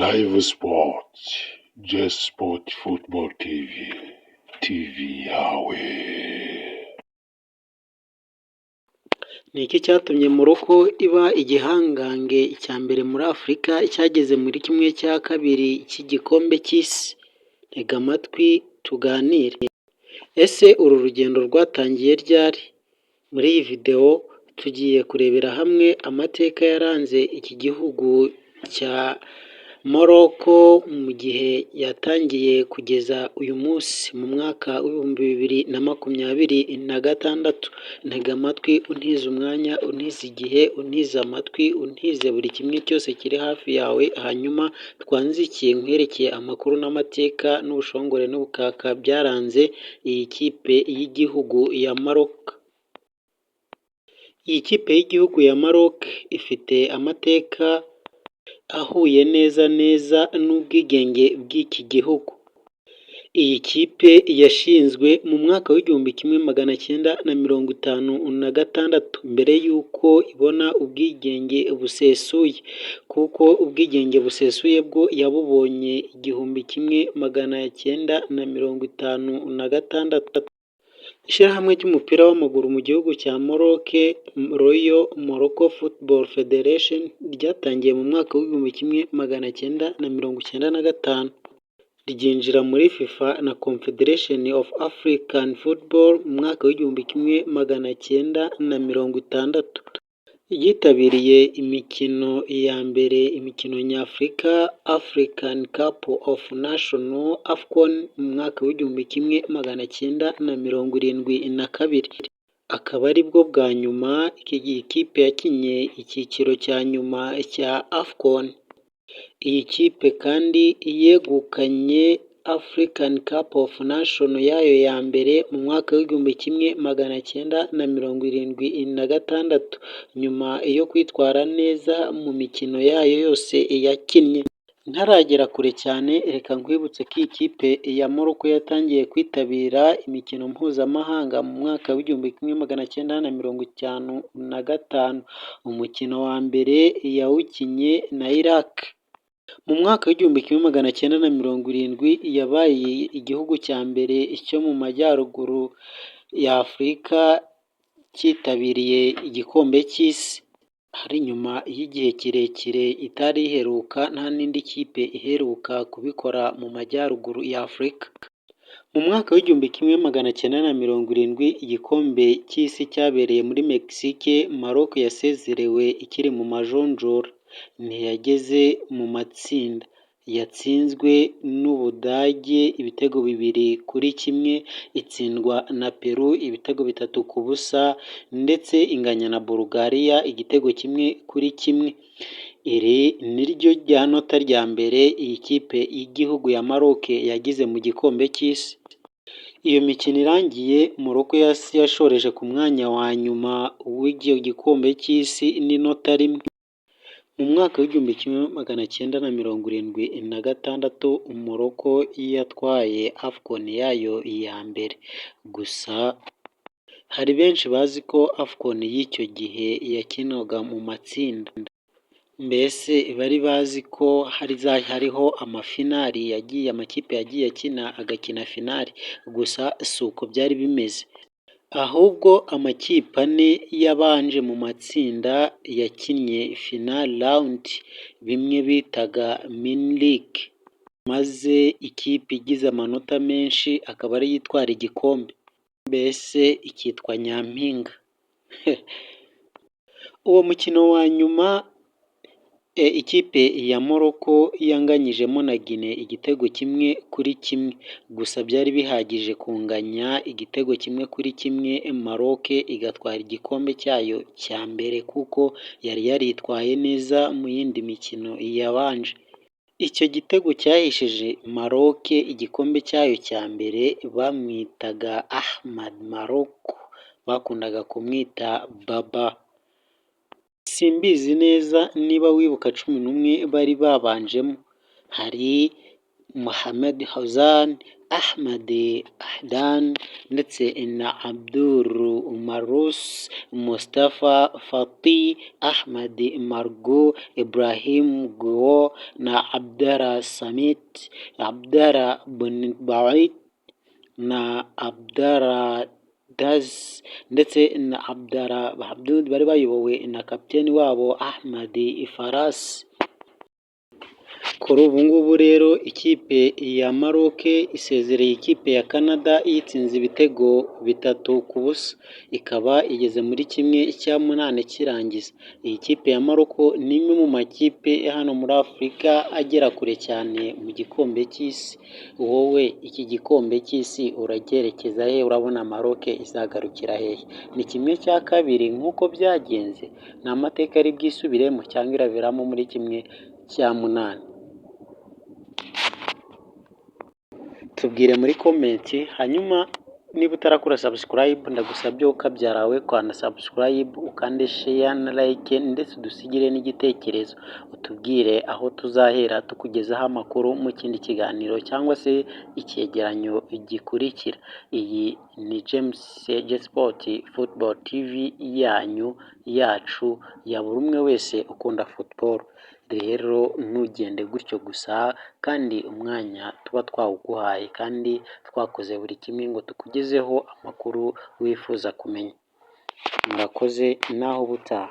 Live Sport, Just Sport Football TV, TV yawe. Ni iki cyatumye Morocco iba igihangange cya mbere muri Afurika cyageze muri ½ cy'igikombe cy'isi? Tega amatwi tuganire. Ese uru rugendo rwatangiye ryari? Muri iyi videwo tugiye kurebera hamwe amateka yaranze iki gihugu cya Morocco mu gihe yatangiye kugeza uyu munsi mu mwaka w'2026. Ntega amatwi untize umwanya, untize igihe, untize amatwi, untize buri kimwe cyose kiri hafi yawe, hanyuma twanzikiye nkwerekeye amakuru n'amateka n'ubushongore n'ubukaka byaranze iyi kipe y'igihugu ya Maroc. Iyi kipe y'igihugu ya Maroc ifite amateka ahuye neza neza n'ubwigenge bw'iki gihugu. Iyi kipe yashinzwe mu mwaka w'1956 mbere y'uko ibona ubwigenge busesuye, kuko ubwigenge busesuye bwo yabubonye 1956. Ishyirahamwe ry'umupira w'amaguru mu gihugu cya Maroc, Royal Morocco Football Federation, ryatangiye mu mwaka w'1995. Ryinjira muri FIFA na Confederation of African Football mu mwaka w'1960. Ryitabiriye imikino ya mbere, imikino nyafurika African Cup of Nations AFCON mu mwaka w'1972. Akaba aribwo bwa nyuma iyi kipe yakinnye icyiciro cya nyuma cya AFCON. Iyi kipe kandi yegukanye African Cup of Nations yayo ya mbere mu mwaka w'1976, nyuma yo kwitwara neza mu mikino yayo yose yakinnye. Ntaragera kure cyane, reka nkwibutse ko iyi kipe ya Morocco yatangiye kwitabira imikino mpuzamahanga mu mwaka w'1955. Umukino wa mbere yawukinnye na Iraq. Mu mwaka w'1970 yabaye igihugu cya mbere cyo mu majyaruguru ya Afurika cyitabiriye igikombe cy'isi. Hari nyuma y'igihe kirekire itari iheruka, nta n'indi kipe iheruka kubikora mu majyaruguru ya Afurika. Mu mwaka w'1970 igikombe cy'isi cyabereye muri Mexique, Maroc yasezerewe ikiri mu majonjora, ntiyageze mu matsinda. Yatsinzwe n'Ubudage ibitego 2-1, itsindwa na Peru ibitego 3-0, ndetse inganya na Bulgaria igitego 1-1. Iri ni ryo nota rya mbere iyi kipe y'igihugu ya Maroc yagize mu gikombe cy'isi. Iyo mikino irangiye, Morocco yashoreje ku mwanya wa nyuma w'icyo gikombe cy'isi n'inota rimwe. Mu mwaka w'1976 Morocco yatwaye AFCON yayo ya mbere. Gusa hari benshi bazi ko AFCON y'icyo gihe yakinwaga mu matsinda. Mbese bari bazi ko hariho amafinari yagiye amakipe yagiye akina agakina finari, gusa si uko byari bimeze. Ahubwo amakipe ane yabanje mu matsinda yakinnye final round, bimwe bitaga mini league, maze ikipe igize amanota menshi akaba ariyo itwara igikombe, mbese ikitwa nyampinga. Uwo mukino wa nyuma ikipe ya Morocco yanganyijemo na Guinea igitego 1-1, gusa byari bihagije kunganya igitego 1-1, Maroc igatwara igikombe cyayo cya mbere kuko yari yaritwaye neza mu yindi mikino yabanje. Icyo gitego cyahesheje Maroc igikombe cyayo cya mbere bamwitaga Ahmad Marok, bakundaga kumwita Baba. Simbizi neza niba wibuka 11 bari babanjemo, hari Mohamed Haouzan, Ahmad Ahdan ndetse na Abdul Marous, Mustafa Fati, Ahmad Margo, Ibrahim Guo na Abdallah Samit, Abdallah Bonbait na Abdallah Daz ndetse na Abdallah Abdul, bari bayobowe na kapiteni wabo Ahmad Faras. Kuri ubu ngubu rero ikipe ya Maroc isezereye ikipe ya Canada iyitsinze ibitego 3-0, ikaba igeze muri 1/8 kirangiza. Iyi kipe ya Maroc ni imwe mu makipe hano muri Afurika agera kure cyane mu gikombe cy'isi. Wowe iki gikombe cy'isi uracyerekeza he? Urabona Maroc izagarukira hehe? Ni 1/2 nk'uko byagenze? Ni amateka ari bwisubiremo cyangwa iraviramo muri 1/8? Tubwire muri comment, hanyuma niba utarakora subscribe ndagusabye ukabyarawe kanda subscribe, ukande share na like, ndetse udusigire n'igitekerezo utubwire aho tuzahera tukugezaho amakuru mu kindi kiganiro cyangwa se icyegeranyo gikurikira. Iyi ni James Sport Football TV yanyu, yacu, ya buri umwe wese ukunda football. Rero ntugende gutyo gusa, kandi umwanya tuba twawuguhaye kandi twakoze buri kimwe ngo tukugezeho amakuru wifuza kumenya. Murakoze, naho ubutaha.